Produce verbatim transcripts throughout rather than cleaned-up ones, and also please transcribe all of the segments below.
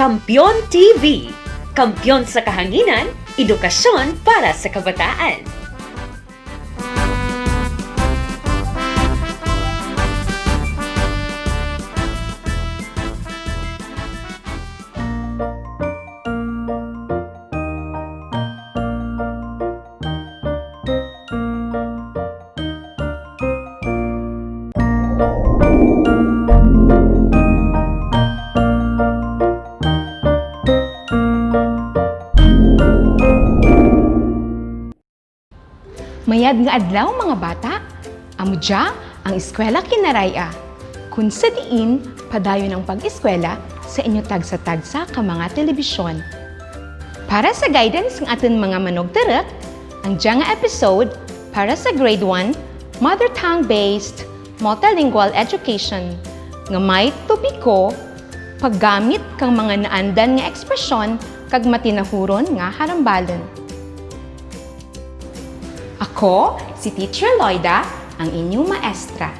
Kampeon T V, kampeon sa kahanginan, edukasyon para sa kabataan. Mayad nga adlaw, mga bata. Amo dya ang Eskwela Kinaray-a, kun sa diin padayon ang pag-eskwela sa inyo tagsa-tagsa ka mga telebisyon. Para sa guidance ng atun mga manugturuk, ang dya nga episode para sa Grade one, Mother Tongue-Based Multilingual Education, nga may topiko, paggamit kang mga naandan nga ekspresyon kag matinahuron nga harambalun. Ako si Teacher Loida, ang inyo maestra.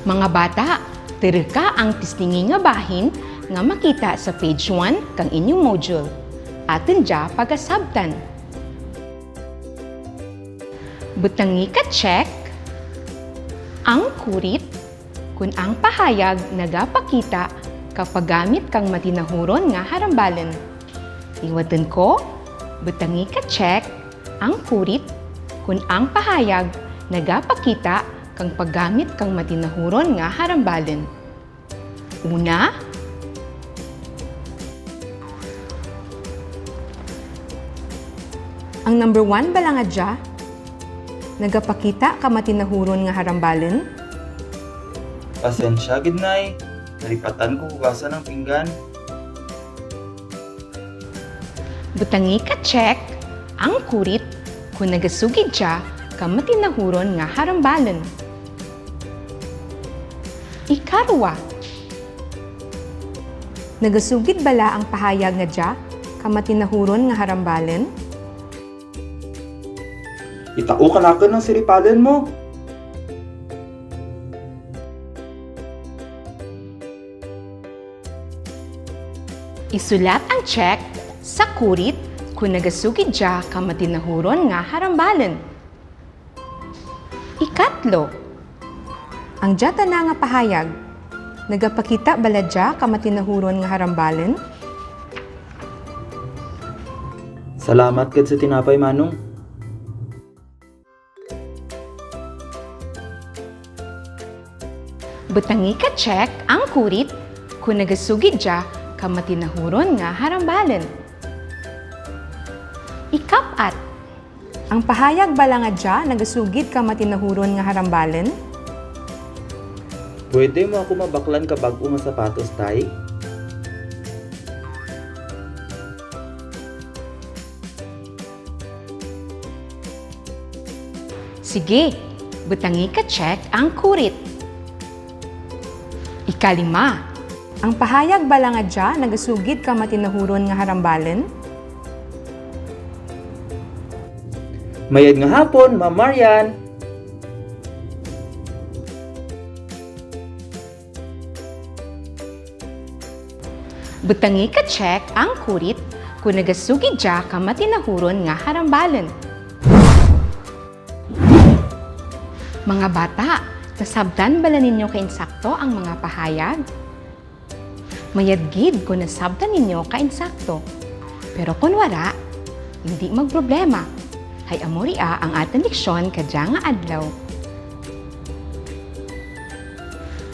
Mga bata, turuka ang tisningi nga bahin nga makita sa page one kang inyo module. Atun dya pagasabtan. Butangi ka check ang kurit kun ang pahayag nagapakita ka paggamit kang matinahuron nga harambalun. Liwatun ko, butangi ka check ang kurit kun ang pahayag nagapakita kang paggamit kang matinahuron nga harambalun. Una, ang number one bala nga dya nagapakita ka matinahuron nga harambalun? Pasensya gid, Nay. Naripatan ko hugasan ang pinggan. Butangi ka check ang kurit kun nagasugid dya ka matinahuron nga harambalun. Ikarwa, nagasugid bala ang pahayag nga dya ka matinahuron nga harambalun? Itao kanakun ang siripalun mo. Isulat ang check sa kurit kun nagasugid dya ka matinahuron nga harambalun. Ikatlo, ang dya tana nga pahayag nagapakita bala dya ka matinahuron nga harambalun? Salamat gid sa tinapay, Manong. Butangi ka check ang kurit kun nagasugid dya ka matinahuron nga harambalun. Ikap-at, ang pahayag bala nga dya nagasugid ka matinahuron nga harambalun? Pwede mo ako mabaklan ka bag-o nga sapatos, Tay? Sige, butangi ka check ang kurit. Ikalima, ang pahayag bala nga dya nagasugid ka matinahuron nga harambalun? Mayad nga hapon, Ma'am Marian. Butangi ka check ang kurit kun nagasugid dya ka matinahuron nga harambalun. Mga bata, nasabtan bala ninyo ka insakto ang mga pahayag? Mayad gid kun nasabtan ninyo ka insakto. Pero kun wara, indi magproblema. Hay amo ria ang atun leksyon kadya nga adlaw.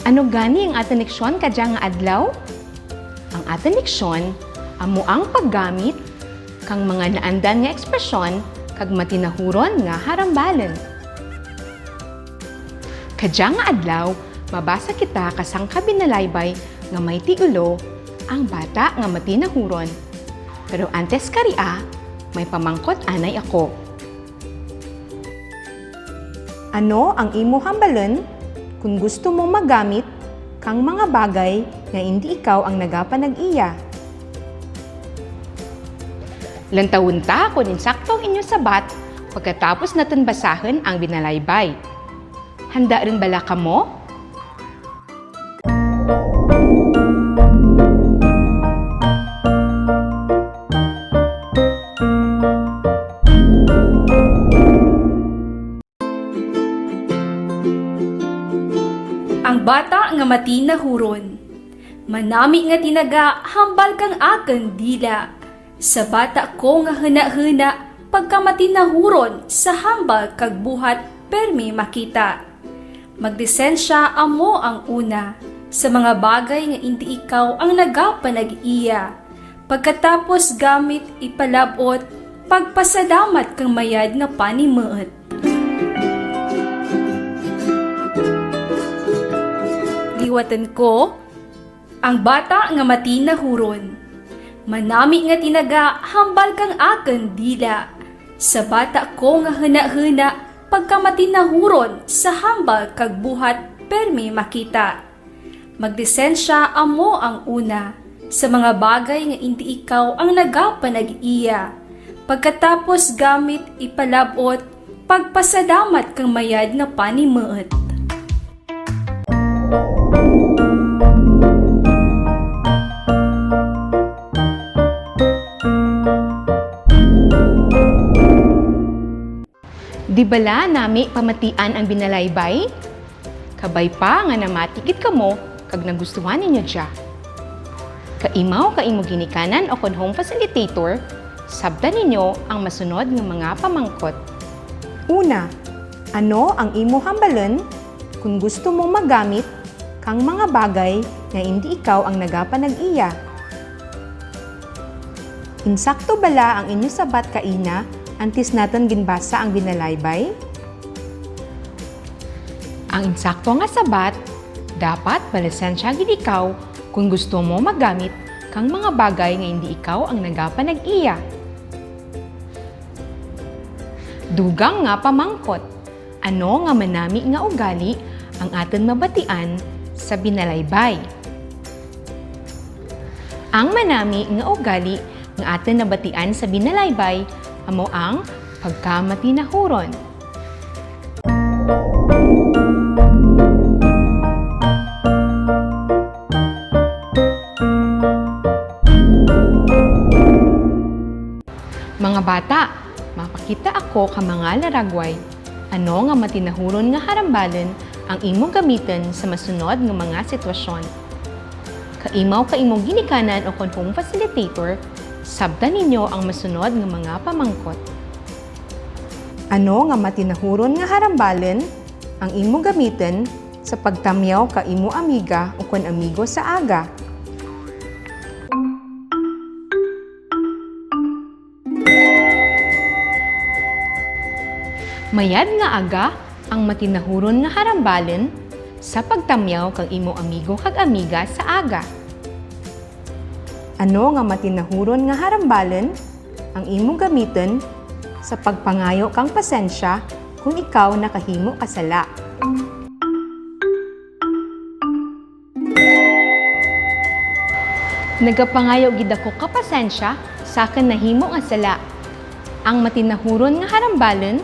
Ano gani ang atun leksyon kadya nga adlaw? Ang atun leksyon amo ang paggamit kang mga naandan nga ekspresyon kag matinahuron nga harambalun. Kadya nga adlaw, mabasa kita ka sangka binalaybay nga may titulo, Ang Bata nga Matinahuron. Pero antes karia, may pamangkot anay ako. Ano ang imo hambalun kon gusto mo maggamit kang mga bagay nga indi ikaw ang nagapanag-iya? Lantawun ta kon insakto ang inyo sabat pagkatapos natun basahun ang binalaybay. Handa run bala kamo? Bata nga matinahuron. Manami nga tinaga, hambal kang akun dila. Sa bata ko nga huna-huna, pagkamatinahuron sa hambal kag buhat, pirmi makita. Maglisensya amo ang una, sa mga bagay nga indi ikaw ang nagapanag-iya. Pagkatapos gamit, ipalab-ot, pagpasalamat kang mayad nga panimuot. Liwatun ko, ang bata nga matinahuron. Manami nga tinaga, hambal kang akun dila. Sa bata ko nga huna-huna, pagkamatinahuron sa hambal kag buhat, pirmi makita. Maglisensya amo ang una, sa mga bagay nga indi ikaw ang nagapanag-iya. Pagkatapos gamit, ipalab-ot, pagpasalamat kang mayad nga panimuot. Di bala nami pamatian ang binalaybay? Kabay pa nga namati gid kamo kag nagustuhan ninyo dya. Kaimaw ka imo ginikanan ukon home facilitator, sabtan ninyo ang masunod nga mga pamangkot. Una, ano ang imo hambalun kon gusto mo magamit kang mga bagay nga indi ikaw ang nagapanag-iya? Insakto bala ang inyo sabat kaina antes natun ginbasa ang binalaybay? Ang insakto nga sabat, dapat malisensya gid ikaw kon gusto mo magamit kang mga bagay nga indi ikaw ang nagapanag-iya. Dugang nga pamangkot. Ano nga manami nga ugali ang atun mabatian sa binalaybay? Ang manami nga ugali nga atun nabatian sa binalaybay amo ang pagkamatinahuron. Mga bata, mapakita ako ka mga laragway. Ano nga matinahuron nga harambalun ang imo gamitun sa masunod nga mga sitwasyon? Kaimaw ka imo ginikanan ukon home facilitator, sabtan ninyo ang masunod nga mga pamangkot. Ano nga matinahuron nga harambalun ang imo gamitun sa pagtamyaw ka imo amiga ukon amigo sa aga? Mayad nga aga ang matinahuron nga harambalun sa pagtamyaw kang imo amigo kag amiga sa aga. Ano nga matinahuron nga harambalun ang imo gamitun sa pagpangayo kang pasensya kon ikaw nakahimo ka sala? Nagapangayo gid ako ka pasensya sa akun nahimo nga sala. Ang matinahuron nga harambalun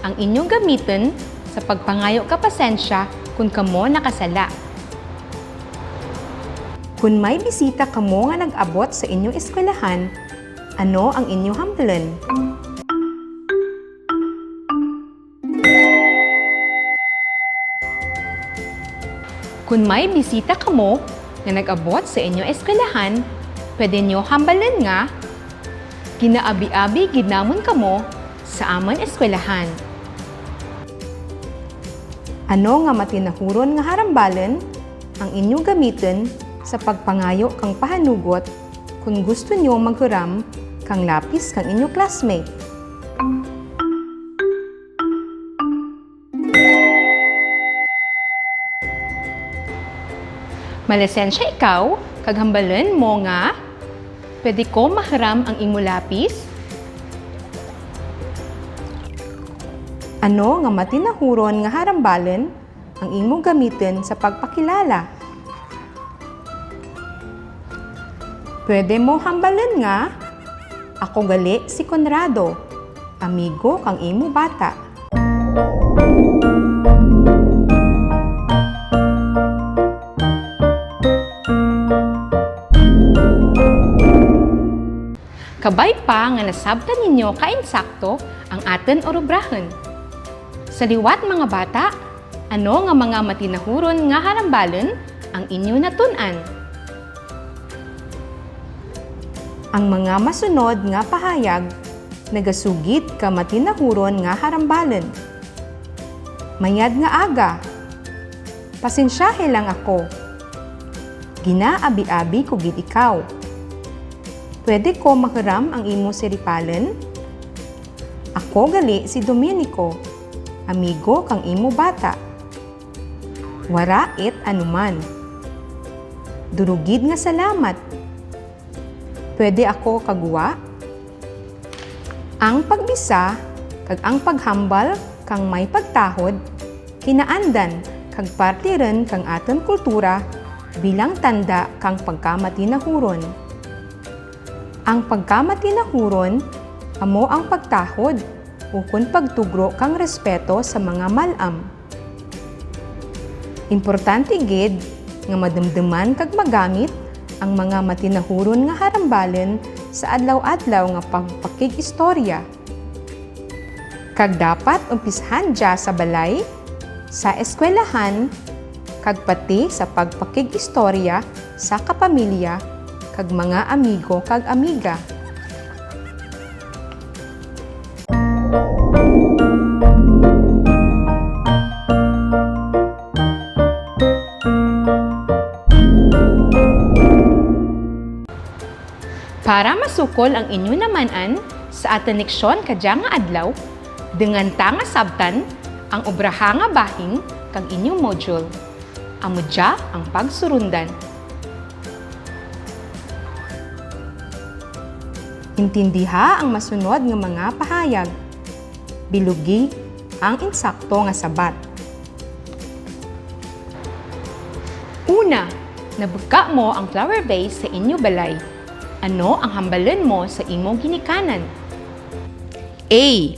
ang inyo gamitun sa pagpangayo ka pasensya kon kamo nakasala. Kon may bisita kamo nga nag-abot sa inyo eskwelahan, ano ang inyo hambalun? Kon may bisita kamo nga nag-abot sa inyo eskwelahan, pwede nyo hambalun nga, ginaabi-abi gid namun kamo sa amun eskwelahan. Ano nga matinahuron nga harambalun ang inyo gamitun sa pagpangayo kang pahanugot kon gusto nyo maghuram kang lapis kang inyo classmate? Malisensya ikaw kag hambalun mo nga, pwede ko mahuram ang imo lapis? Ano nga matinahuron nga harambalun ang imo gamitun sa pagpakilala? Pwede mo hambalun nga, ako gali si Conrado, amigo kang imo bata. Kabay pa nga nasabtan ninyo ka insakto ang atun urubrahun. Sa liwat, mga bata, Ano nga mga matinahuron nga harambalun ang inyo natun-an? Ang mga masunod nga pahayag nagasugid ka matinahuron nga harambalun. Mayad nga aga. Pasensyahe lang ako. Ginaabi-abi ko gid ikaw. Pwede ko mahuram ang imo siripalun? Ako gali si Domenico, amigo kang imo bata. Wara it anuman. Duro gid nga salamat. Pwede ako kaguwa? Ang pagbisa kag ang paghambal kang may pagtahod, kinaandan kag parte run kang atun kultura bilang tanda kang pagkamatinahuron. Ang pagkamatinahuron amo ang pagtahod ukon pagtugro kang respeto sa mga mal-am. Importante gid nga madumduman kag magamit ang mga matinahuron nga harambalun sa adlaw-adlaw nga pagpakig-istorya. Kag dapat umpisahan dya sa balay, sa eskwelahan, kag pati sa pagpakig-istorya sa kapamilya kag mga amigo kag amiga. Para masukol ang inyo naman-an sa atun leksyon kadya nga adlaw, dungan ta nga sabtan ang obraha nga bahin kang inyo module. Amo dya ang pagsurundan. Intindiha ang masunod nga mga pahayag. Bilugi ang insakto nga sabat. Una, nabuka mo ang flower vase sa inyo balay. Ano ang hambalun mo sa imo ginikanan? A.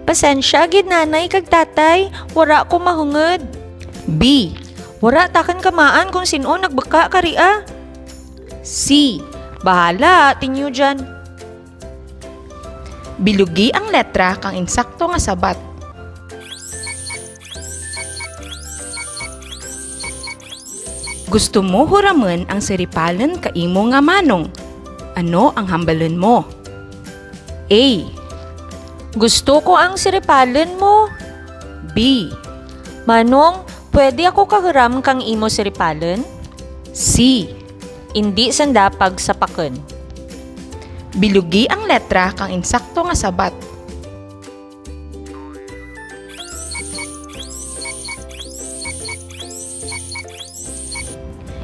Pasensya gid, Nanay kag Tatay, wara ko mahungod. B. Wara takun kamaan kon sin-o nagbuka karia. C. Bahala, tinyo dyan. Bilugi ang letra kang insakto nga sabat. Gusto mo huramun ang siripalun ka imo nga manong. Ano ang hambalun mo? A. Gusto ko ang siripalun mo. B. Manong, pwede ako kahuram kang imo siripalun? C. Indi sanda pagsapakun. Bilugi ang letra kang insakto nga sabat.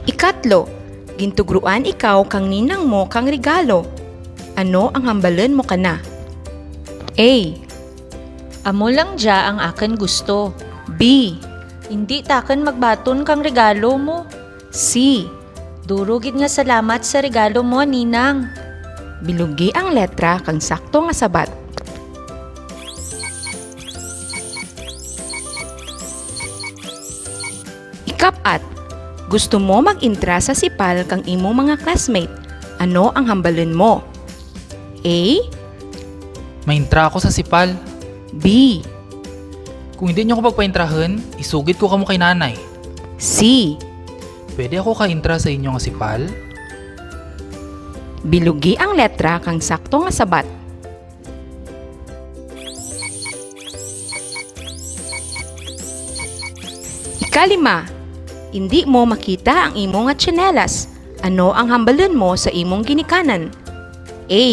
Ikatlo, gintugruan ikaw kang ninang mo kang regalo. Ano ang hambalun mo kana? A. Amo lang dya ang akun gusto. B. Indi takun magbaton kang regalo mo. C. Duro gid nga salamat sa regalo mo, Ninang. Bilugi ang letra kang sakto nga sabat. Ikap-at, gusto mo mag-entra sa CEPAL kang imo mga classmate. Ano ang hambalun mo? A. Maentra ako sa CEPAL. B. Kung indi nyo ako pagpaentrahun, isugid ko kamo kay Nanay. C. Pwede ako ka-entra sa inyo nga CEPAL? Bilugi ang letra kang sakto nga sabat. Ikalima, indi mo makita ang imo nga tsinelas. Ano ang hambalun mo sa imong ginikanan? A.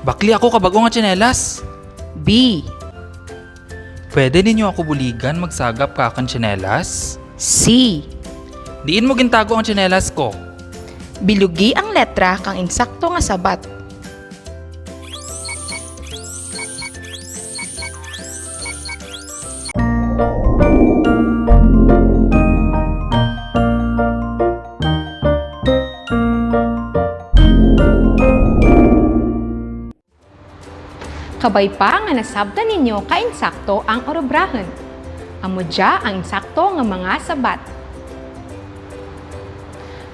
Bakli ako ka bag-o nga tsinelas. B. Pwede ninyo ako buligan magsagap ka akun tsinelas? C. Diin mo gintago ang tsinelas ko? Bilugi ang letra kang insakto nga sabat. Kabay pa nga nasabtan ninyo ka insakto ang urubrahun. Amo dya ang insakto nga mga sabat.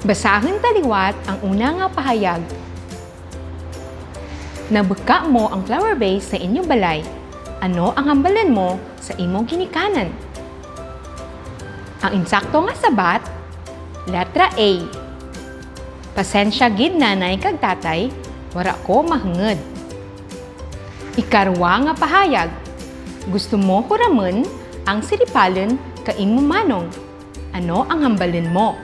Basahun ta liwat ang una nga pahayag. Nabuka mo ang flower vase sa inyo balay. Ano ang hambalun mo sa imo ginikanan? Ang insakto nga sabat, letra A. Pasensya gid, Nanay kag Tatay, wara ko mahangud. Ikarwa nga pahayag, gusto mo huramon ang siripalon kang imo manong. Ano ang hambalon mo?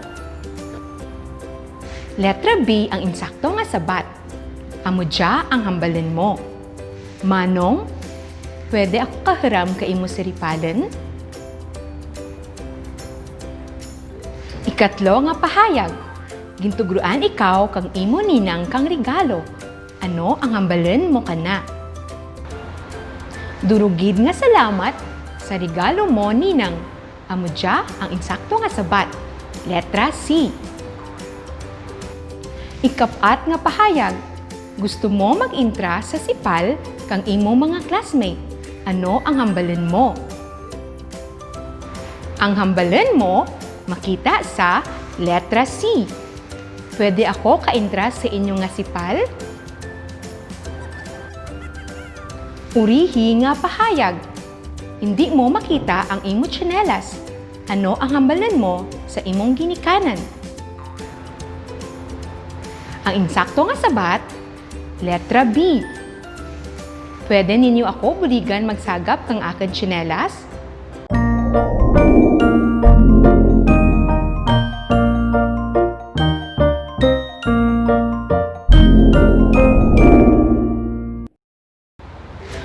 Letra B ang insakto nga sabat. Amo dya ang hambalon mo. Manong, pwede ako kahuram kang imo siripalon? Ikatlo nga pahayag, gintugroan ikaw kang imo ninang kang regalo. Ano ang hambalon mo kana? Duro gid nga salamat sa regalo mo, Ninang. Amo dya ang insakto nga sabat. Letra C. Ikap-at nga pahayag, gusto mo mag-entra sa CEPAL kang imo mga classmate. Ano ang hambalon mo? Ang hambalon mo makita sa letra C. Pwede ako ka-entra sa inyo nga CEPAL? Urihi nga pahayag. Indi mo makita ang imo tsinelas. Ano ang hambalon mo sa imong ginikanan? Ang insakto nga sabat, letra B. Pwede ninyo ako buligan magsagap kang akun tsinelas?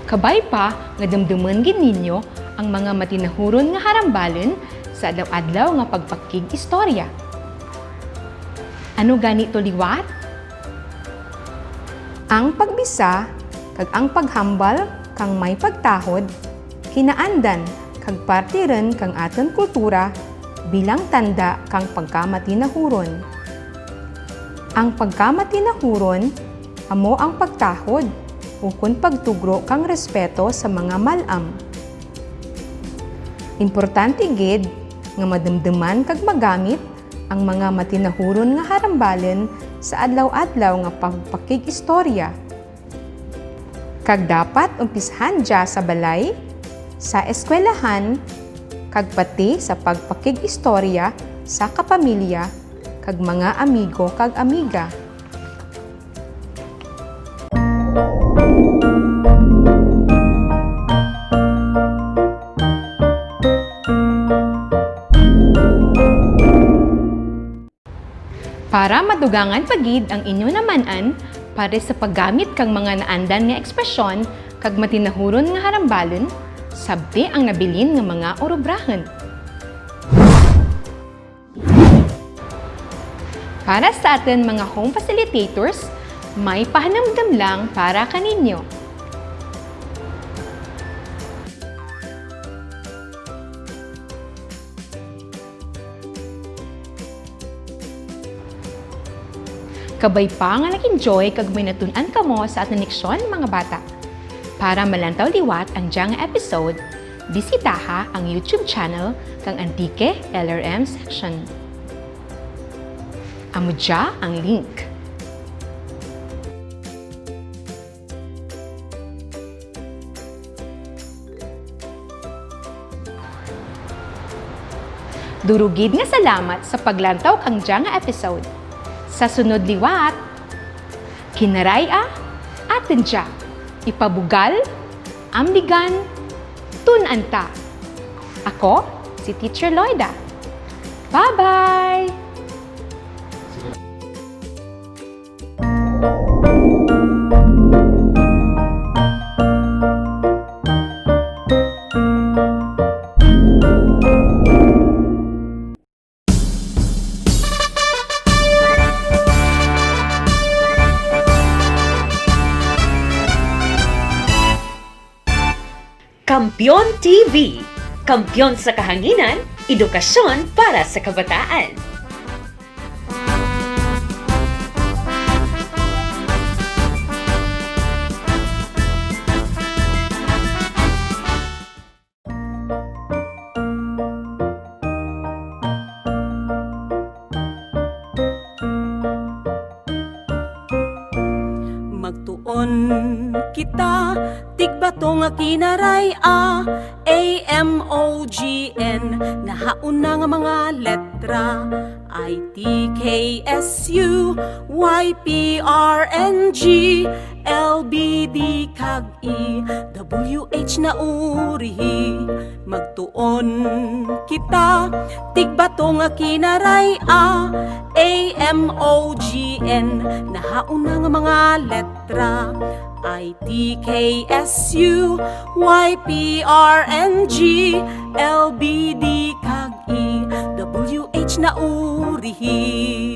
Kabay pa nga dumdumun gid ninyo ang mga matinahuron nga harambalon sa adlaw-adlaw nga pagpakig-istorya. Ano gani to liwat? Ang pagbisa kag ang paghambal kang may pagtahod, kinaandan kag parte run kang atun kultura bilang tanda kang pagkamatinahuron. Ang pagkamatinahuron amo ang pagtahod ukon pagtugro kang respeto sa mga mal-am. Importante gid nga madumduman kag magamit ang mga matinahuron nga harambalon sa adlaw-adlaw nga pagpakig-istorya. Kag dapat umpisahan dya sa balay, sa eskwelahan, kag pati sa pagpakig-istorya sa kapamilya kag mga amigo kag amiga. Para madugangan pa gid ang inyo naman-an pares sa paggamit kang mga naandan nga ekspresyon kag matinahuron nga harambalon, sabti ang nabilin nga mga urubrahun. Para sa atun mga home facilitators, may pahanumdum lang para kaninyo. Kabay pa nga nag-enjoy kag may natun-an kamo sa atun leksyon, mga bata. Para malantaw liwat ang dya nga episode, bisitaha ang YouTube channel kang Antique L R M Section. Amo dya ang link. Duro gid nga salamat sa paglantaw kang dya nga episode. Sa sunod liwat, Kinaray-a, atun dya. Ipabugal, ambigan, tun-an ta. Ako, si Teacher Loida. Bye-bye! Kampeon T V, kampeon sa kahanginan, edukasyon para sa kabataan. Magtuon kita, tigba Bato nga Kinaray-a, A M O G N, nahauna nga mga letra. I T K S U, Y P R N G, L B D kag E, W H na urihi. Magtuon kita, tig-Bato nga Kinaray-a, A M O G N, nahauna nga mga letra. I T K S U, Y P R N G, L B D kag E, W H na urihi.